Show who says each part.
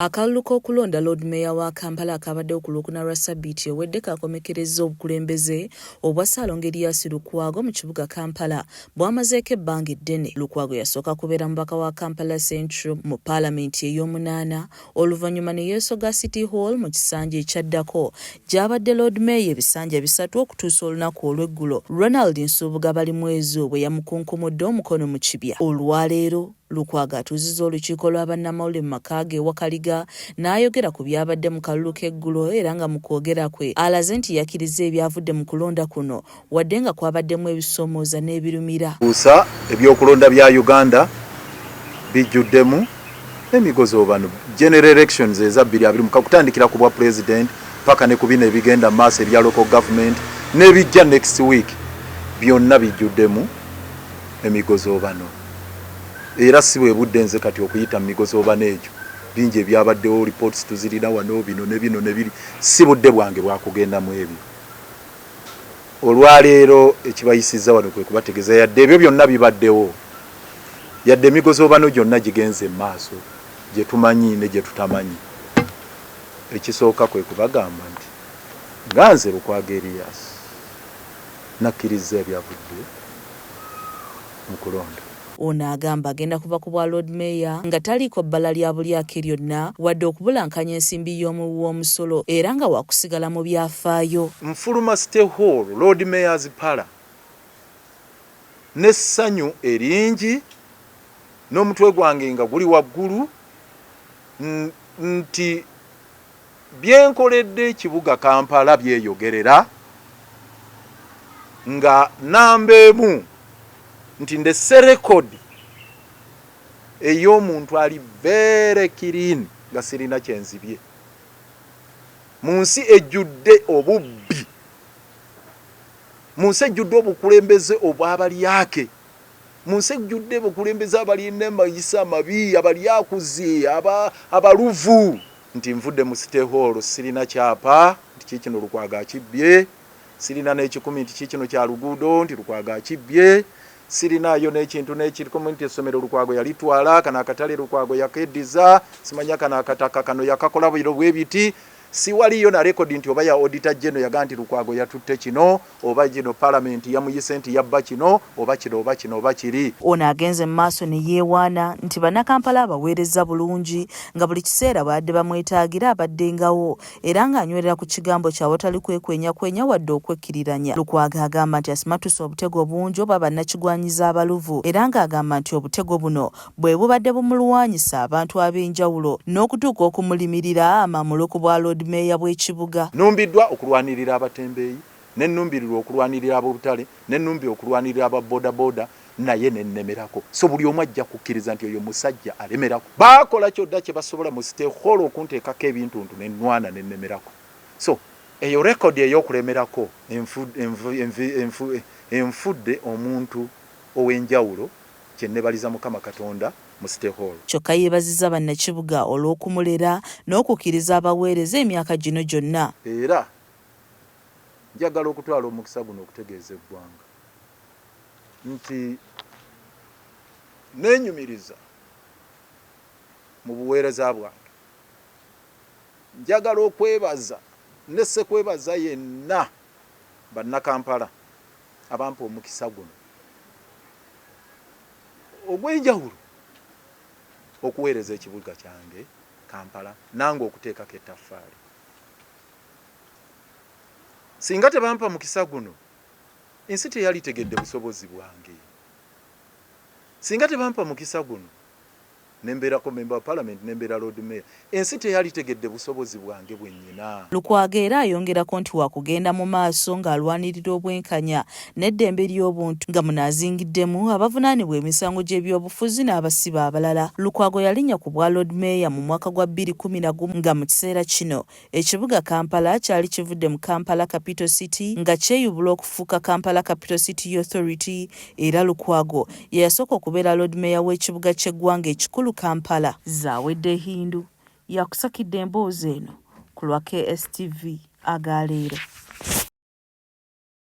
Speaker 1: Akalulu k'okulonda Lord Mayor wa Kampala akabaddewo ku Lwokuna lwa ssabbiiti ewedde kakomekkerezza obukulembeze obwa Ssaalongo Erias Lukwago mu kibuga Kampala bw'amazeeko ebbanga eddene. Lukwago yasooka kubeera mubaka wa Kampala Central mu Paalamenti ey'omunaana oluvannyuma ne yeesoga City Hall mu kisanja ekyaddako gy'abadde Lord Mayor ebisanja bisatu okutuusa olunaku olw'eggulo Ronald Nsubuga Balimwezo bwe yamukunkumudde omukono mu kibya. Olwaleero Lukwago atuuzizza olukiiko lwa bannamawulire mu maka ge e Wakaliga n'ayogera ku byabadde mu kalulu k'eggulo era nga mu kwogera kwe alaze nti yakirizza ebyavudde mu kulonda kuno wadde nga kwabaddemu ebisoomooza n'ebirumira.
Speaker 2: Buusa ebyokulonda bya Uganda bijjuddemu emigozoobano. General elections eza 2020 kutandikira ku bwa president paka ne ku bino ebigenda mu maaso ebya local government n'ebijja next week byonna bijjuddemu emigozoobano. Era si bwe budde nze kati okuyita mu migozoobano egyo, bingi ebyabaddewo, reports tuzirina wano, bino ne bino ne biri, si budde bwange bwa kugenda mu ebyo. Olwaleero ekibayisizza wano kwe kubategeeza yadde ebyo byonna bibaddewo, yadde emigozoobano gyonna gigenze mu maaso, gye tumanyi ne gye tutamanyi, ekisooka kwe kubagamba nti nga nze Lukwago Erias nakkirizza ebyavudde mu kulonda.
Speaker 1: Ono agamba agenda kuva ku bwa Lord Mayor nga taliiko bbala lya bulyake lyonna wadde okubulankanya ensimbi y'omuwi w'omusolo era nga wakusigala mu byafaayo.
Speaker 2: Nfuluma City Hall Lord Mayor's Parlour n'essanyu eringi n'omutwe gwange nga guli waggulu nti Bye nkoledde ekibuga Kampala byeyogerera nga nnamba emu nti ndese rekodi ey'omuntu ali very clean nga sirina kye nzibye mu nsi ejjudde obubbi, mu nsi ejjudde obukulembeze obw'abalyake. Mu nsi ejjudde abakulembeze abalina amayisa amabi, abalyakuzi, abaluvu. Nti nvudde mu City Hall sirina kyapa nti kiikino Lukwago akibbye, sirina n'ekikumi nti kiikino kya luguudo nti Lukwago akibbye, sirinaayo n'ekintu n'ekimu nti essomero Lukwago yalitwala, kano akatale Lukwago yakeddiza, simanya kano akataka kano yakakola bino bwe biti. Siwaliyo na rekodi nti oba ya Auditor General yaga nti Lukwago yatutte kino oba gino Palamenti yamuyise nti yabba kino oba kino oba kino oba kiri.
Speaker 1: Ono agenze mu maaso ne yeewaana nti Bannakampala abaweerezza bulungi nga buli kiseera bw'abadde bamwetaagira abaddengawo era ng'anywerera ku kigambo kye awatali kwekwenyakwenya wadde okwekkiriranya. Lukwago agamba nti asimattuse obutego bungi obwa bannakigwanyizi abaluvu era ng'agamba nti obutego buno bwe bubadde bumulwanyisa abantu ab'enjawulo n'okutuuka okumulimirira amamule ku bwa Lord Mayor bw'ekibuga.
Speaker 2: Nnumbiddwa okulwanirira abatembeeyi, ne nnumbirirwa okulwanirira ab'obutale, ne nnumbirwa okulwanirira aba bodaboda naye ne nnemerako. So buli omu ajja kukkiriza nti oyo musajja alemerako. Baakola kyonna kye basobola mu City Hall okunteekako ebintuntu ne nnwana ne nnemerako. So eyo record ey'okulemerako enfudde omuntu ow'enjawulo kye nnebaliza Mukama Katonda mu City Hall.
Speaker 1: Kyokka yeebazizza bannakibuga olw'okumulera n'okukkiriza abaweereza emyaka gino gyonna.
Speaker 2: Era njagala okutwala omukisa guno okutegeeza eggwanga nti nneenyumiriza mu buweereza bwange. Njagala okwebaza ne ssekwebaza yenna Bannakampala abampa omukisa guno ogw'enjawulo okuweereza ekibuga kyange Kampala nange okuteekako ettaffaali. Singa tebampa mukisa guno, ensi teyalitegedde busobozi bwange. Singa tebampa mukisa guno, ne mbeerako member wa parliament ne mbeera lord mayor ensi teyalitegedde busobozi bwange bwennyina.
Speaker 1: Lukwago era ayongerako nti wakugenda mu maaso ng'alwanirira obwenkanya n'eddembe ly'obuntu nga muno azingiddemu abavunaanibwa emisango gy'ebyobufuzi n'abasibe abalala. Lukwago yalinnya ku bwa Lord Mayor mu mwaka gwa 2011 nga mu kiseera kino Ekibuga Kampala kyali kivudde mu Kampala Capital City nga kyeyubula okufuuka Kampala Capital City Authority era Lukwago ye yasooka okubeera Lord Mayor w'ekibuga ky'eggwanga ekikulu Kampala. Zawedde Hindu y'akusakidde emboozi eno ku lwa KSTV Agaleero.